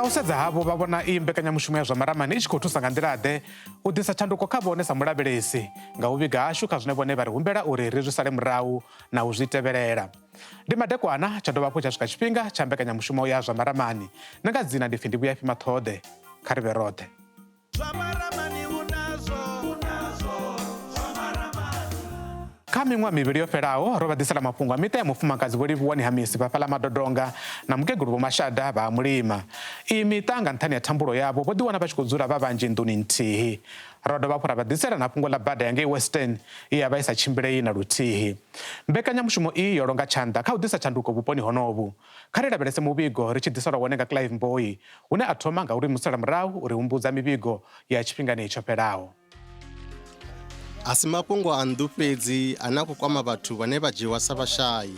Nga u sedza havho vha vhona iyi mbekanyamushumo ya zwa maramani i tshi khou thusa nga nḓila-ḓe u ḓisa tshanduko kha vhone sa mulavhelesi nga u vhiga hashu kha zwine vhone vha ri humbela uri ri zwi sale murahu na u zwi tevhelela. Ndi madekwana tsha dovha hafhu tsha swika tshifhinga tsha mbekanyamushumo ya zwa maramani. Nṋe nga dzina ndi pfi ndi Vhuyafhi Maṱhoḓe. Kha ri vhe roṱhe. Kha miṅwaha mivhili yo fhelaho, ro vha ḓisela mafhungo a miṱa ya mufumakadzi Vho Livhuwani Hamisi vha fhaḽa Madodonga na mukegulu Vho Mashada vha ha Mulima. Iyi miṱa nga nṱhani ha thambulo yavho vho ḓiwana vha tshi khou dzula vha vhanzhi nḓuni nthihi. Ro dovha hafhu ra vha ḓisela na fhungo ḽa bada ya ngei Western ye ya vha i sa tshimbilei na luthihi. Mbekanyamushumo iyi yo longa tshanḓa kha u ḓisa tshanduko vhuponi honovhu. Kha ri lavhelese muvhigo ri tshi ḓiselwa wone nga Clive Mboyi, hune a thoma nga u ri musela murahu u ri humbudza mivhigo ya tshifhingani tsho fhelaho. A si mafhungo a nnḓu fhedzi ane a khou kwama vhathu vhane vha dzhiwa sa vhashai.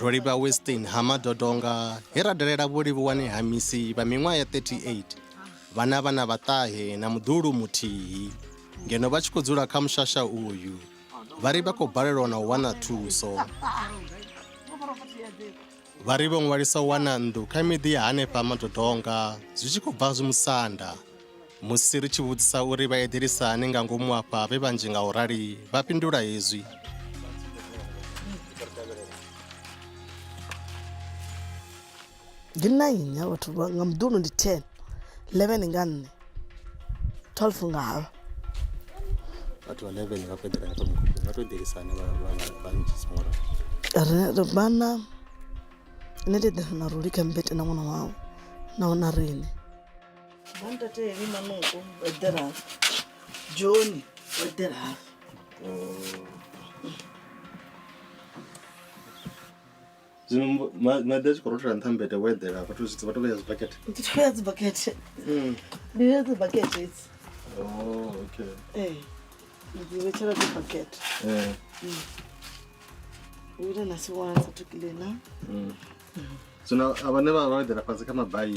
Ro livha Western ha Madodonga he ra dalela Vho Livhuwani Hamisi vha miṅwaha ya 38, vha na vhana vha ṱahe na muḓuhulu muthihi. Ngeno vha tshi khou dzula kha mushasha uyu, vha ri vha khou balelwa na u wana thuso. Vha ri vho ṅwalisa u wana nnḓu kha miḓi ya hanefha Madodonga zwi tshi khou bva Zwimusanda. Musi ri tshi vhudzisa uri vha eḓelisa hani nga ngomu afha vhe vhanzhi nga u rali, vha fhindula hezwi. Ndi 9 ha vhathu nga muḓuhulu ndi 10, 11 nga nṋe, 12 nga havha. Vhathu vha 11 vha khou eḓela hafha mukhukhuni, vha tou eḓelisana vhanzhi songo ralo. Ri vhana nṋe ndi eḓela na Ruli kha mmbete na ṅwana wawe naho na riṋe. Vha ntate Heli Manuku vho eḓela hafha, John o eḓela hafha. Zwino maḓi a tshi khou rothola nṱha mmbete wo eḓela vha tou vha tou vhea dzibakete. Ndi tou vhea dzibakete. Ndi vhea dzibakete hedzi. Oh, okay. Ee, ndi dzi vhetshela dzibakete. Eh. U ita na siwana sa thu kiḽina. Zwino a vhane vha vha eḓela fhasi kha mabai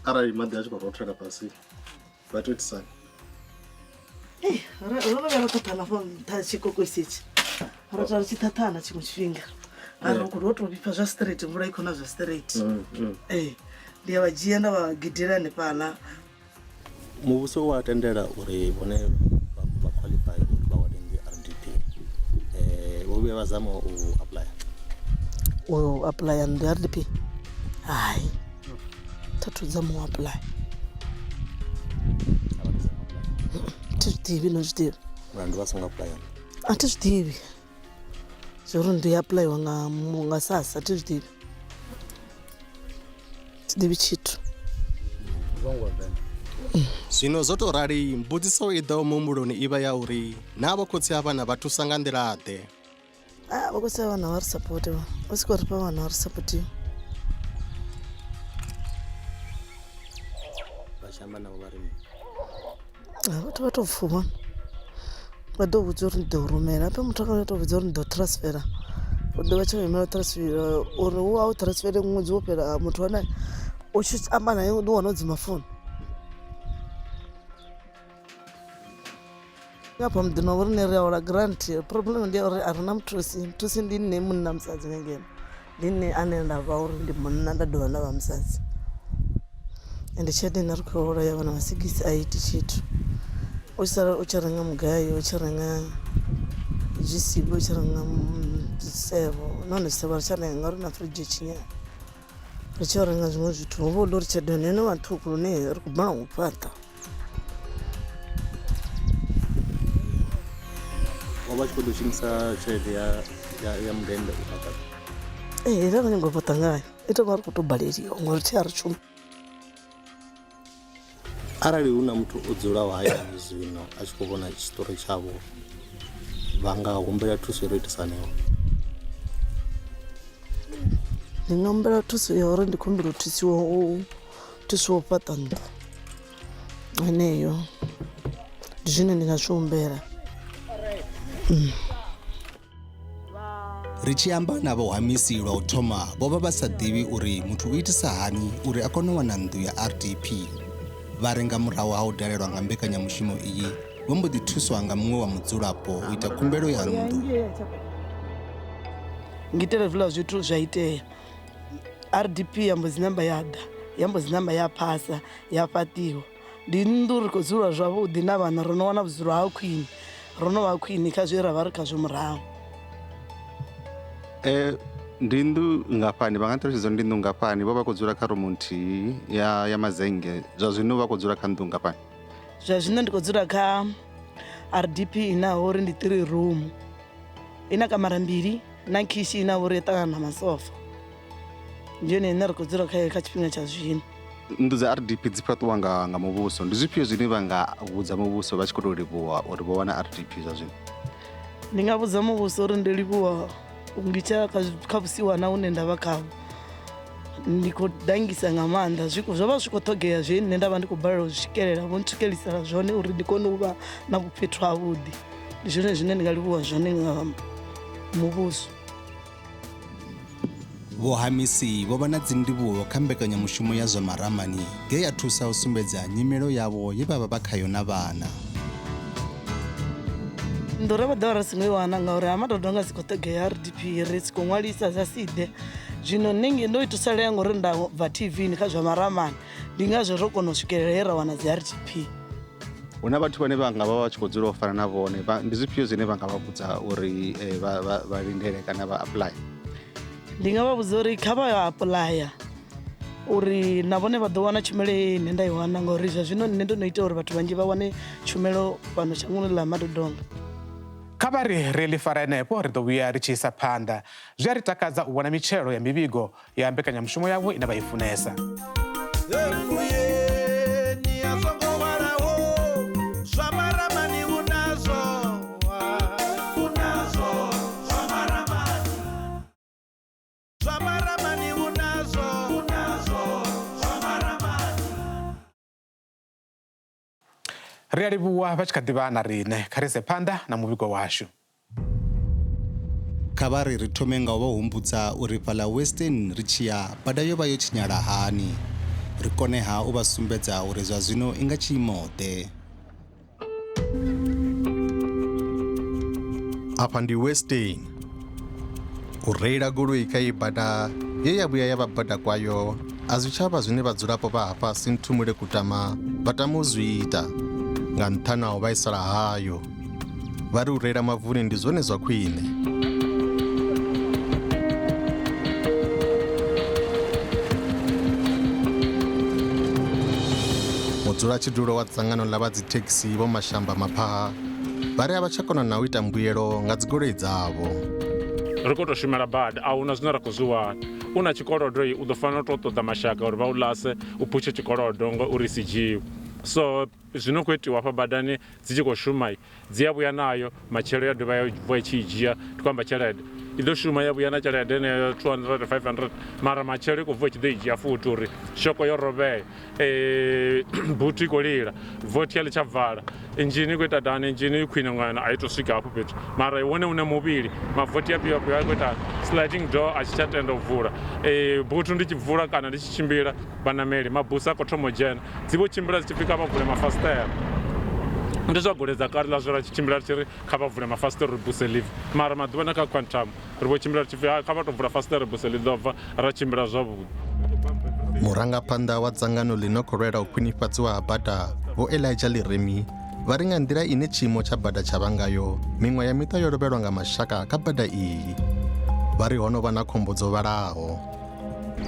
arali maḓi a tshi khou rothola fhasi vha tou itisani? Ei, ro no vhuya ra ṱhaṱhana afho nṱha tshikokoisi itshi. Ro ita ri tshi ṱhaṱhana tshiṅwe tshifhinga. Mara ri khou tou vhifha zwa straight mvula i khou na zwa straight. Ee, ndi a vha dzhia nda vha gidela hanefhaḽa. Muvhuso u a tendela uri vhone vha qualify uri vha wane nnḓu ya RDP. Vho vhuya vha zama u apuḽaya? U apuḽaya nnḓu ya RDP hai tha thu zama u apuḽaya thi zwi ḓivhi no zwi ḓivha. Mulandu vha songo apuḽaya? A thi zwi ḓivhi zwo uri nnḓu ya apuḽaiwa nga nga SASSA thi zwi ḓivhi. Thi ḓivhi tshithu. Zwino zwo tou rali, mbudziso i ḓaho muhumbuloni i vha ya uri, Naa vhokhotsi a vhana vha thusa nga nḓila-ḓe? Ah, vhokhotsi a vhana vha ri sapote vha. Vha sokou ri fha vhana vha ri sapotiwa. Vha tshi amba navho vha ri mini? Ah, vhathu vha tou pfuma vha ḓo vhudza uri ndi ḓo rumela hafha muthu a tou vhudza uri ndi ḓo transfera u ḓo vha tshi imela transfer uri u a u transfere ṅwedzi wo fhela muthu ane u tshi amba naye u ḓo wana o dzima founu. Hafha muḓini wa vho riṋe ri a hola grant problem ndi ya uri a ri na muthusi muthusi ndi nṋe munna musadzi nga ngeno ndi nṋe ane nda vha uri ndi munna nda dovha nda vha musadzi. Ende tshelede ine ra khou hola ya vhana vha sigisi a i iti tshithu u tshi sala u tshi renga mugayo u tshi renga zwisibe u tshi renga tshisevho nahone tshisevho a ri tsha renga ngauri na firidzhi yo tshinyala ri tshi yo renga zwiṅwe zwithu hu vha hu uri tshelede ya hone yo no vha ṱhukhu lune ri khou balelwa u fhaṱa. Vho vha tshi khou ḓo shumisa tshelede ya ya ya mundende u fhaṱa? Ee ra khou nyanga u fhaṱa ngayo i tou vha ri khou tou baleliwa ngori thi a ri shumi. Arali hu na muthu o dzulaho hayani zwino a tshi khou vhona tshiṱori tshavho vha nga humbela thuso uri itisa hani? Ndi nga humbela thuso ya uri ndi khou humbela u thusiwa u thusiwa u fhaṱa nnḓu heneyo ndi zwine ndi nga zwi humbela. Ri tshi amba na Vho Hamisi lwa u thoma vho vha vha sa ḓivhi uri muthu u itisa hani uri a kone u wana nnḓu ya RDP. Vha ri nga murahu ha u dalelwa nga mbekanyamushumo iyi vho mbo ḓi thuswa nga muṅwe wa mudzulapo u ita khumbelo ya nnḓu. Ngitele hezwiḽa zwithu zwa itea RDP ya mbo dzi namba ya ḓa. Ya mbo dzi namba ya phasa ya fhaṱiwa. Ndi nnḓu ri khou dzula zwavhuḓi na vhana, ro no wana vhudzulo ha khwine, ro no vha khwine kha zwe ra vha ri khazwo murahu. Ndi nnḓu ngafhani? Vha nga ṱalutshedza ndi nnḓu ngafhani? Vho vha khou dzula kha rumu nthihi ya mazennge, zwa zwino vha khou dzula kha nnḓu ngafhani? Zwa zwino ndi khou dzula kha RDP ine ya uri ndi 3 room, ina kamara mbili na khishi ine ya uri yo ṱangana na masofa. Ndi yone ine ri khou dzula khayo kha tshifhinga tsha zwino. Nnḓu dza RDP dzi fhaṱiwa nga muvhuso. Ndi zwifhio zwine vha nga vhudza muvhuso vha tshi khou tou livhuwa uri vho wana RDP zwa zwino? Ndi nga vhudza muvhuso uri ndi livhuwa u ngitsha kha vhusiwana hune nda vha khavho. Ndi khou dangisa nga maanḓa, zwo vha zwi khou ṱhogea zwe nṋe nda vha ndi khou balelwa u zwi swikelela, vho ntswikelisela zwone uri ndi kone u vha na vhufhethu havhuḓi. Ndi zwone zwine ndi nga livhuwa zwone nga muvhuso. Vho Hamisi vho vha na dzindivhuwo kha mbekanyamushumo ya zwa maramani nge ya thusa u sumbedza nyimelo yavho ye vha vha vha khayo na vhana. Nnḓu ro vha ḓovha ri songo i wana ngauri ha Madodonga si khou ṱhogea RDP, ri si khou ṅwalisa dza siḓe. Zwino nṋe ndo i thusalea ngori nda bva TV kha zwa maramani, ndi ngazwo ro kona u swikelela he ra wana dzi RDP. Hu na vhathu vhane vha nga vha vha tshi khou dzula u fana na vhone, ndi zwifhio zwine vha nga vha vhudza uri vha lindele kana vha apply? Ndi nga vha vhudza uri kha vha apuḽaya uri na vhone vha ḓo wana tshumelo ine nda i wana, ngauri zwa zwino nṋe ndo no ita uri vhathu vhanzhi vha wane tshumelo fhano shangoni ḽa Madodonga. Kha vha ri ri ḽi fara henefho, ri ḓo vhuya ri tshi isa phanḓa. Zwi a ri takadza u vhona mitshelo ya mivhigo ya mbekanyamushumo yavho ine vha i funesa. Ri a livhuwa vha tshi kha ḓivha na riṋe, kha ri ise phanḓa na muvhigo washu. Kha vha ri ri thome nga u vha humbudza uri fhaḽa Western ri tshi ya bada yo vha yo tshinyala hani. Ri kone ha u vha sumbedza uri zwa zwino i nga tshiimo-ḓe. Afha ndi Western. U reila goloi kha iyi bada ye ya vhuya ya vha bada kwayo a zwi tsha vha zwine vhadzulapo vha hafha Sinthumule Kutama vha tama u zwi ita nga nṱhani ha u vhaisala hayo. Vha ri u reila mavuni ndi zwone zwa khwine. Mudzulatshidulo wa dzangano ḽa vha dzithekhisi Vho Mashamba Maphaha vha ri a vha tsha kona na u ita mbuyelo nga dzigoloi dzavho. Ri khou tou shumela bada, a huna zwine ra khou zwi wana. U na tshikolodo u ḓo fanela u tou ṱoḓa mashaka uri vha u lase u phutshe tshikolodo ngauri si dzhiwe. So zwino khou itiwa hafha badani dzi tshi khou shuma dzi a vhuya nayo, matshelo ya dovha ya vuwa itshi i dzhia, ndi khou amba tshelede i ḓo shuma ya vhuya na tshelede heneyo 200 500, mara matshelo i khou vuwa i tshi ḓo i dzhia futhi uri shoko yo rovhea, buthu i khou lila, vothi a ḽi tsha vala, inzhini i khou ita dani, inzhini i khwine ngwana a i tou swika hafho fhethu, mara wone une muvhili mavothi afhio afhio a khou ita sliding door a tshi tsha tenda u vula, buthu ndi tshi vula kana ndi tshi tshimbila vhanameli mabusi a khou thoma u dzhena, dzi vho tshimbila dzi tshi pfhi kha vha vule mafasiṱere. Ndi zwa goloi dza kale ḽa zwo ra tshi tshimbila ri tshi ri kha vha vule mafasiṱere uri buse ḽi bve, mara maḓuvha na kha Quantum ri vho tshimbila ri tshi pfhi kha vha tou vula fasiṱere buse ḽi ḓo bva, ra tshimbila zwavhuḓi. Murangaphanḓa wa dzangano ḽi no khou lwela u khwinifhadziwa ha bada Vho Elijah Leremi vha ri nga nḓila ine tshiimo tsha bada tsha vha ngayo, miṅwe ya miṱa yo lovhelwa nga mashaka kha bada iyi. Vha ri ho no vha na khombo dzo vhalaho.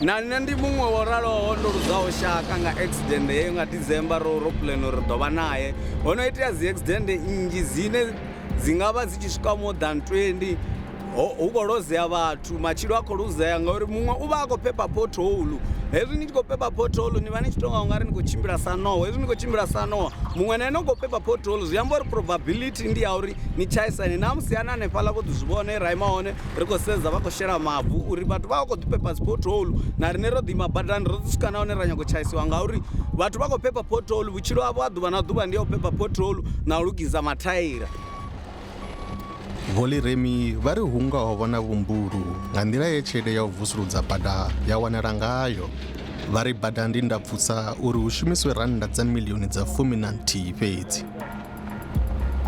Na nṋe ndi muṅwe wo raloho ndo luzaho shaka nga accident heyo nga December, ro plan uri ri ḓo vha naye. Ho no itea dzi accident nnzhi dzine dzi nga vha dzi tshi swika more than 20, hu khou lozea vhathu, matshilo a khou luzea ngauri muṅwe u vha a khou pepa pothole. Hezwi ni tshi khou pepa pothole ni vha ni tshi tonga ungari ni khou tshimbila sa nowa, hezwi ni khou tshimbila sa nowa muṅwe na ene u khou pepa pothole, zwi amba uri probability ndi ya uri ni tshaisane. Na musi ana hanefhaḽa vho ḓi zwi vhona ra ima hone ri khou sedza vha khou shela mavu uri vhathu vha khou ḓi pepa dzi pothole, na riṋe ro ḓi ima badani ro ḓi swika nahone ra nyago tshaisiwa ngauri vhathu vha khou pepa pothole. Vhutshilo havho ha ḓuvha na ḓuvha ndi ya u pepa pothole na u lugisa mathaila. Vho Leremi vha ri hu nga ho vha na vhumbulu nga nḓila ye tshelede ya u vusuludza bada ya wanala ngayo. Vha ri bada ndi ndapfusa uri hu shumiswe rannda dza milioni dza 11 fhedzi.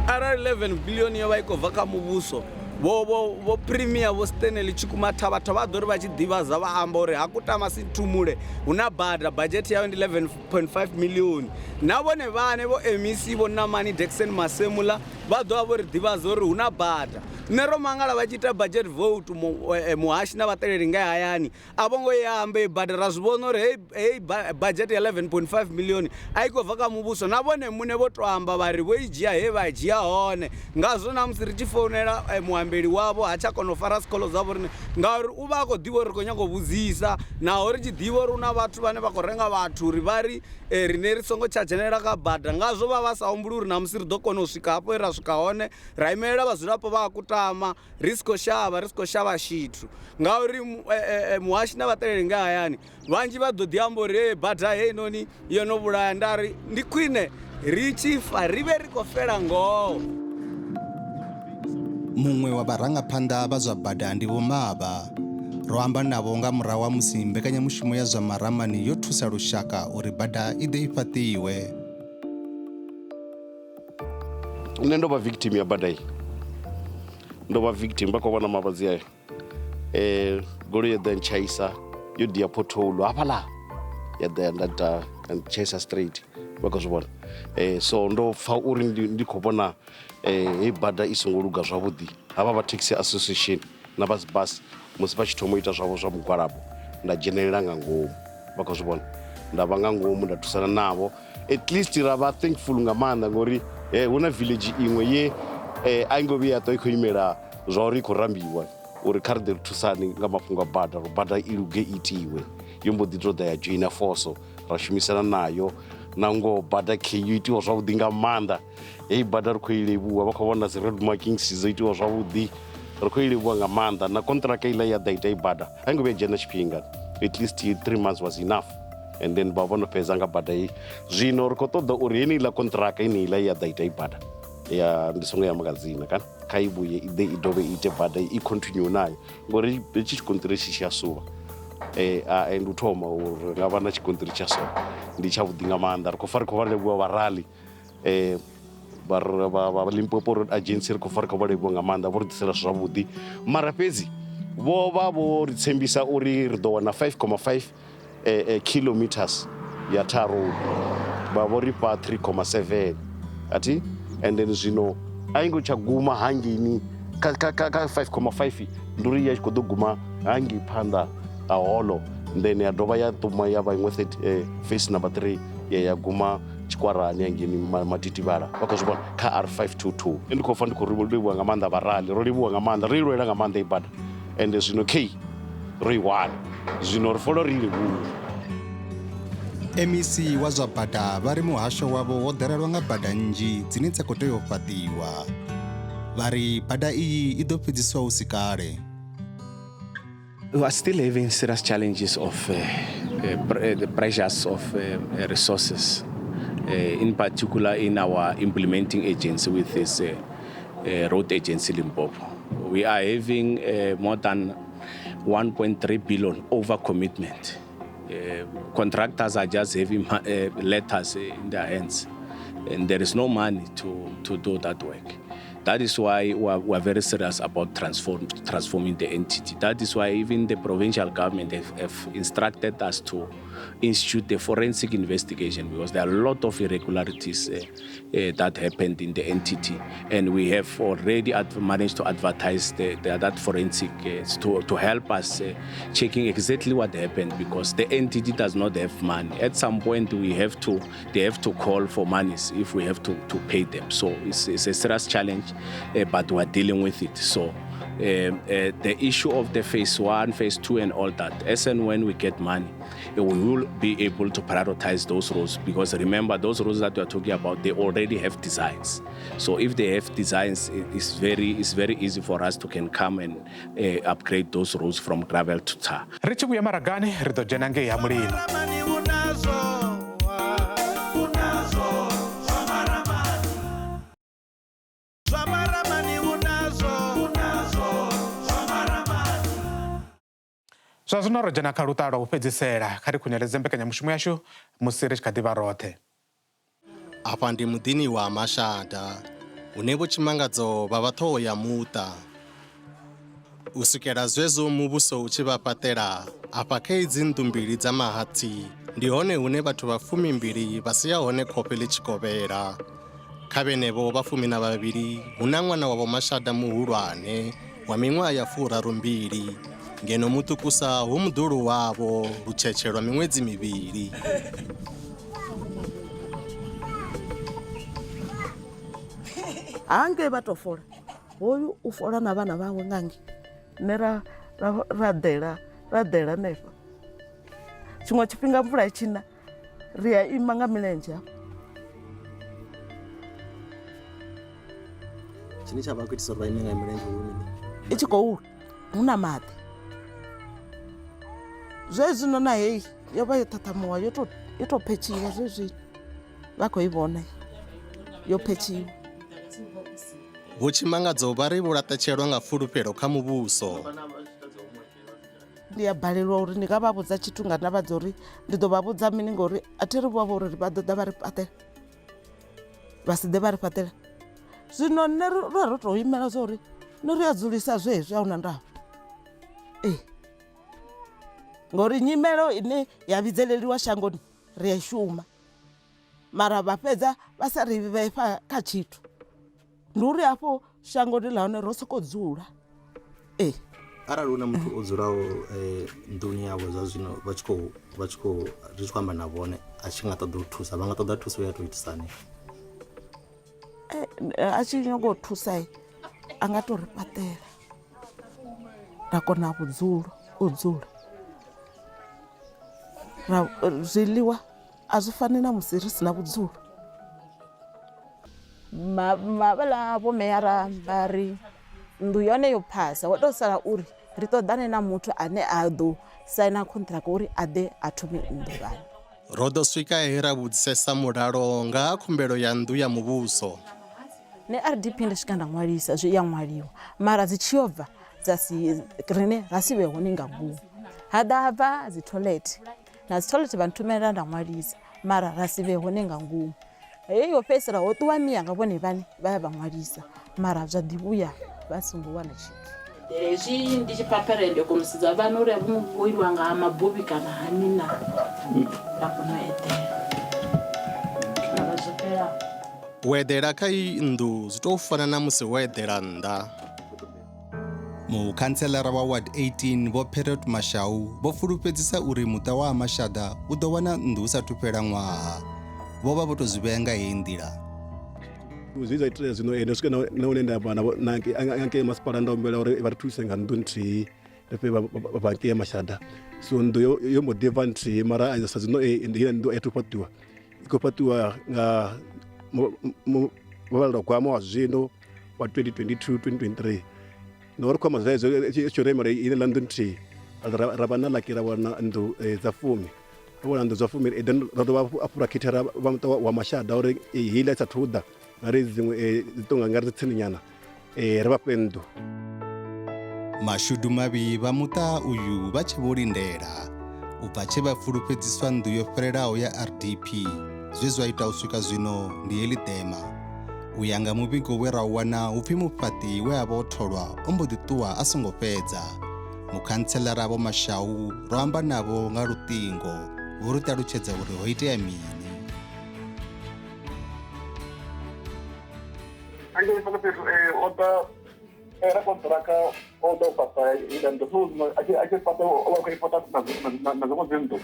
Arali 11 billion yo vha i khou bva kha muvhuso, Vho vho vho Premier Vho Stanley Tshikumathavhatha vha ḓo ri vha tshi ḓivhadza vha amba uri ha Kutama Sinthumule hu na bada, budget yayo ndi 11.5 million. Na vhone vhane vho MEC Vho Namani Daxon Masemula vha ḓo vha vho ri ḓivhadza uri hu na bada. Nṋe ro mangala vha tshi ita budget vote muhashi na vhaṱaleli ngei hayani a vho ngo i amba heyi bada, ra zwi vhona uri heyi budget ya 11.5 million a i khou bva kha muvhuso. Na vhone muṋe vho to amba vha ri vho i dzhia he vha dzhia hone. Ngazwo na musi ri tshi founela muambeli wavho ha tsha kona u fara dzikhoḽo dza vho riṋe ngauri u vha a khou ḓivha uri ri khou nyanga u vhudzisa, naho ri tshi ḓivha uri hu na vhathu vhane vha khou renga vhathu uri vha ri riṋe ri songo tsha dzhenelela kha bada. Ngazwo vha vha sa humbuli uri ṋamusi ri ḓo kona u swika hafho he ra swika hone ra imelela vhadzulapo vha Kutama ri si khou shavha, ri si khou shavha tshithu ngauri muhashi na vhaṱaleli nga hayani vhanzhi vha ḓo ḓi amba uri hei bada heinoni yo no vhulaya. Nda ri ndi khwine ri tshi fa ri vhe ri khou fela ngoho. Muṅwe wa vharangaphanḓa vha zwa bada ndi Vho Mavha. Ro amba navho nga murahu ha musi mbekanyamushumo ya zwa maramani yo thusa lushaka uri bada i ḓe i fhaṱiwe. Nṋe ndo vha victim ya bada iyi, ndo vha victim vha khou vhona mavhadzi ayo. Goloi yo ḓa ntshaisa yo dia pothole hafhaḽa ya ḓa ya nda ntshaisa straight vha khou zwi vhona. So ndo pfha uri ndi khou vhona heyi bada i songo luga zwavhuḓi. Havha vha taxi association na vha dzi bus musi vha tshi thoma u ita zwavho zwa mugwalabo nda dzhenelela nga ngomu vha khou zwi vhona, nda vha nga ngomu nda thusana navho. At least ra vha thankful nga maanḓa ngori hu na village iṅwe ye a i ngo vhuya ya ṱwa i khou imela zwa uri i khou rambiwa uri kha ri ḓe ri thusane nga mafhungo a bada uri bada i luge i itiwe. Yo mbo ḓi tou ḓa ya joina force ra shumisana nayo, na ngoho bada khe yo itiwa zwavhuḓi nga maanḓa. Heyi bada ri khou i livhuwa, vha khou vhona dzi road markings dzo itiwa zwavhuḓi, ri khou i livhuwa nga maanḓa. Na kontraka iḽa ya ḓa ita i bada a i ngo vhuya dzhena tshifhinga, at least 3 months was enough and then vha vho no fhedza nga bada heyi. Zwino ri khou ṱoḓa uri heneiḽa kontraka yeneiḽa ya ḓa ita i bada ya ndi songo ya amba nga dzina kana kha i vhuye i ḓe i dovhe i ite bada i continue nayo ngori hetshi tshigonṱiri tshi tshi a suvha. And u thoma uri nga vha na tshigonṱiri tsha so ndi tshavhuḓi nga maanḓa. Ri khou fa ri khou vha livhuwa vharali vha Limpopo Road Agency, ri khou fa ri khou vha livhuwa nga maanḓa, vho ri ḓisela zwavhuḓi. Mara fhedzi vho vha vho ri tsembisa uri ri ḓo wana 5.5 kilometers ya tar road, vha vho ri fha 3.7 athi, and then zwino a i ngo tsha guma hangeini kha 5.5, ndi uri ya tshi khou ḓo guma hangei phanḓa ha holo, then ya dovha ya ṱuma ya vha iṅwe phase number 3 ya guma tshikwarani hangeini Matitivhala vha khou zwi vhona kha R522. Ndi khou pfa ndi khou livhuwa nga maanḓa vharali, ro livhuwa nga maanḓa, ri lwela nga maanḓa i bada ende zwino kei ro i wana, zwino ri fanela ri livhuwe. MEC wa zwa bada vha ri muhasho wavho wo ḓalelwa nga bada nnzhi dzine dza khou tea u fhaṱiwa. Vha ri bada iyi i ḓo fhedziswa hu si kale. We are still having serious challenges of the pressures of resources, in particular in our implementing agency with this road agency Limpopo. We are having more than 1.3 billion over commitment. Contractors are just having letters in their hands, and there is no money to do that work. That is why we are very serious about transforming the entity. That is why even the provincial government have instructed us to institute the forensic investigation, because there are a lot of irregularities that happened in the entity. And we have already managed to advertise that forensic to help us checking exactly what happened, because the entity does not have money. At some point, they have to call for monies if we have to pay them. So it's a serious challenge, but we're dealing with it. So the issue of the phase 1, phase 2 and all that, as and when we get money, we will be able to prioritize those roads, because remember, those roads that we are talking about, they already have designs. So if they have designs, it's very easy for us to can come and upgrade those roads from gravel to tar. Ri tshi vhuya maragani ri ḓo dzhena ngei ha mulima. Zwa zwino ro dzhena kha luṱa lwa u fhedzisela, kha ri khunyeledze mbekanyamushumo yashu musi ri tshi kha ḓi vha roṱhe. Afha ndi muḓini wa Mashada, hune Vho Tshimangadzo vha vha ṱhoho ya muṱa. U swikela zwezwo muvhuso u tshi vha fhaṱela afha kha idzi nnḓu mbili dza mahatsi, ndi hone hune vhathu vha 12 vha sia hone khofhe ḽi tshi kovhela. Kha vhenevho vha 12 hu na ṅwana wa Vho Mashada muhulwane wa miṅwaha ya 32, ngeno muṱukusa hu muḓulu wavho lutshetshe lwa miṅwedzi mivhili. Hangei vha tou fola, hoyu u fola na vhana vhawe nga ngei, nṋe ra ra ḓela ra ḓela hanefha. Tshiṅwe tshifhinga mvula i tshi na ri a ima nga milenzhe hafha. Tshine tsha vha khou itisa uri vha ime nga milenzhe hu mini? I tshi khou hu na maḓi. Zwezwino na heyi yo vha yo ṱhaṱhamuwa yo to yo tou phetshiwa zwezwino vha khou i vhona yo phetshiwa. Vho Tshimangadzo vha ri vho laṱetshelwa nga fulufhelo kha muvhuso. Ndi a balelwa uri ndi nga vha vhudza tshithu nga ndavha dza uri ndi ḓo vha vhudza mini ngori a thi ri vho vha uri vha ḓo ḓa vha ri fhaṱela, vha si ḓe vha ri fhaṱela. Zwino nṋe ro ro tou imela zwa uri nṋe ri a dzulisa zwezwi a huna ndavha. Ee, ngori nyimelo ine ya vhidzeleliwa shangoni ri a i shuma mara vha fhedza vha sa ri vhee kha tshithu. Ndi uri hafho shangoni ḽa hone ro sokou dzula. Ee. Arali hu na muthu o dzulaho nḓuni yawe zwa zwino vha tshi khou vha tshi khou ri tshi khou amba na vhone a tshi nga ṱoḓa u thusa vha nga ṱoḓa thuso ya tou itisani? A tshi nyaga u thusa a nga tou ri fhaṱela ra kona vhudzulo u dzula. Ra zwiḽiwa a zwi fani na musi ri si na vhudzulo. Havhaḽa vho meyara vha ri nnḓu yone yo phasa ho tou sala uri ri ṱoḓane na muthu ane a ḓo saina contract uri a ḓe a thome nnḓu fhano. Ro ḓo swika he ra vhudzisesa Mulalo nga ha khumbelo ya nnḓu ya muvhuso. Nṋe RDP nda swika nda ṅwalisa zwi ya ṅwaliwa mara dzi tshi yo bva dza si riṋe ra si vhe hone nga ngomu. Ha ḓa ha bva dzi toilet na dzi toilet vha nthumela nda ṅwalisa mara ra si vhe hone nga ngomu. Heyi yo fhedzisela ho ṱuwa miyanga vhone vhaṋe vha ya vha ṅwalisa mara zwa ḓi vhuya vha songo wana tshithu. Hezwi ndi tshi pfa pherende kona u sedza vhana uri a vho ngo weliwa nga mabuvhi kana hani na nda kona u eḓela nda vha zwo fhelaho. U eḓela kha iyi nnḓu zwi tou fana na musi wo eḓela nnḓa. Mukhantselara wa Ward 18 Vho Perot Mashau vho fulufhedzisa uri muṱa wa ha Mashada u ḓo wana nnḓu hu sathu fhela ṅwaha. Vho vha vho tou zwi vhea nga heyi nḓila. Zwe zwa itea zwino ndo swika na hune nda amba na ngei masipala nda humbela uri vha ri thuse nga nnḓu nthihi ri fhe vha ngei Mashada. So nnḓu yo mbo ḓi bva nthihi mara sa zwino heiḽa nnḓu a i athu fhaṱiwa, i khou fhaṱiwa nga muvhalelwagwama wa zwino wa 2022 2023 na uri khou amba zwezwo tshi remela ine ḽa nnḓu nthihi ra vha na laki ra wana nnḓu dza fumi ra wana nnḓu dza fumi then ra dovha hafhu ra khethela vha muṱa wa Mashada uri heiḽa i sathu ḓa nga ri dziṅwe dzi tonga nga ri tsini nyana ri vha fhe nnḓu. Mashudu mavhi vha muṱa uyu vha tshe vho lindela u bva tshe vha fulufhedziswa nnḓu yo fhelelaho ya RDP zwe zwa ita u swika zwino ndi heḽi ḓema. U ya nga muvhigo we ra u wana hu pfi mufhaṱi we a vha o tholwa o mbo ḓi ṱuwa a songo fhedza. Mukhantselara Vho Mashau ro amba navho nga luṱingo vho ri ṱalutshedza uri ho itea mini. Angei fhaḽa fhethu o ḓa rakonṱiraka o ḓa u fhaṱa iḽa nnḓu so a tshi fhaṱa o vha a khou i fhaṱa na dziṅwe dzi nnḓu.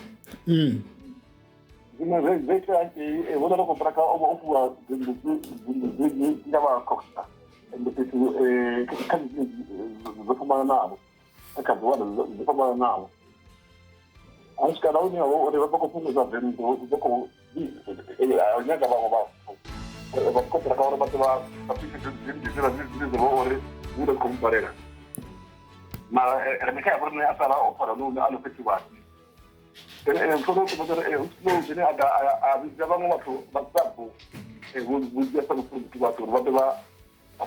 Zwino zwe itea hangei houḽa rakonṱiraka o vha o fhiwa dzinnḓu dzinzhi nga vha costa ende fhethu kha dzo fhambananaho kha dzi ward dzo fhambananaho. Ha swika na hune ha vha uri vha khou fhungudza dzinnḓu vha khou nyaga vhaṅwe vhathu vha konṱiraka uri vha ḓe vha fhise dzinnḓu dzine dza vha uri hu ḓo khou balela. Mara riṋe kha ya vhoriṋe a sala o fara hune a no fhethu zwine a ḓa a vhidza vhaṅwe vhathu vha sabu vhudzia sa vhupfudzi vhathu uri vha ḓe vha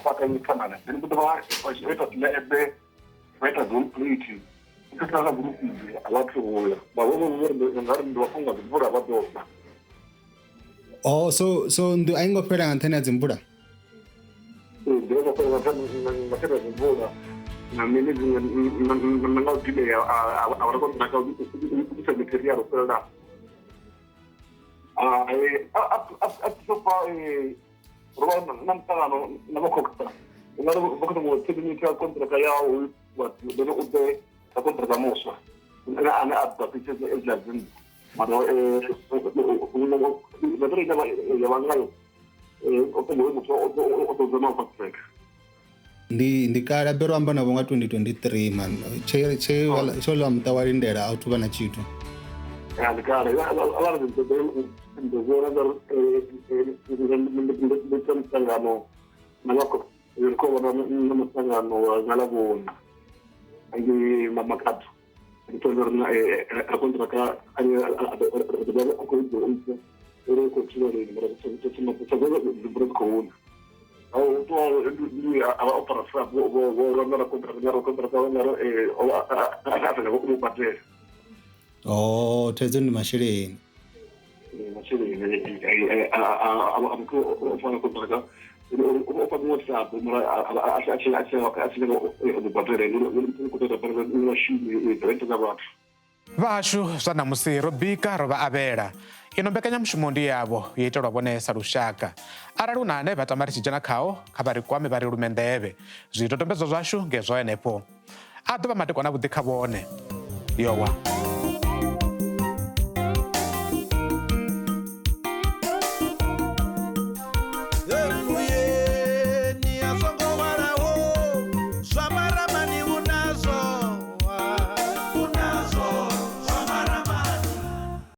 fhaṱa mithanana then vha ḓo vha ita dziḽebe vha ita dzi plate ita na gurufidzi a vhathu vhuya vha vho vho nga ri ndi vhafhunga dzi mvula vha ḓo bva. Oh, so nnḓu a i ngo fhela nga nṱhani ha dzimvula? Ee, ndi nga fhela nga nṱhani ha dzimvula. Na mini dziṅwe na nga u ḓivhea a vha kontraka u isa material o fhelelaho. Up so far ro vha na muṱangano na vha COGTA, u nga ri vha khou ṱoḓa u terminate kontraka ya hoyu then u ḓe nga kontraka muswa ane a ḓo fhisa edziḽa dzinnḓu, mara material ine ya vha ngayo o ṱoḓa hoyu muthu o ḓo dzhena u fast track. Ndi kale abe ro amba navho nga 2023 man, tshe tshe tsho ḽa muṱa wa lindela a thu vha na tshithu. Ya, ndi kale a vha ri ndo vhona uri ndi ita muṱangano na vha ri khou vhona na muṱangano wa nga Ḽavhuṋa ngei Makhado, ndi ṱoḓa uri ra kontraka ane a ḓo vha a khou ḓo ita uri u khou thivha lini, mara dzi mvula dzi khou na. A vha o parafra vho nga kontraka nga kontraka nga ri a sa u badela. Oh, thaidzo ndi masheleni. Masheleni a muthu o fana kontraka o fha muṅwe sabo, mara a tshi a tshi a tshi u badela uri khou ṱoḓa badela vhashumi rent dza vhathu. Vhahashu, zwa ṋamusi ro bika ro vha avhela. Ino mbekanyamushumo ndi yavho, yo itelwa vhone sa lushaka. Arali hu na ane vha tama ri tshi dzhena khao, kha vha ri kwame vha ri lume nḓevhe. Zwidodombedzwa zwashu ngezwo henefho. A ḓo vha madekwana avhuḓi kha vhone. Yowa. Hey.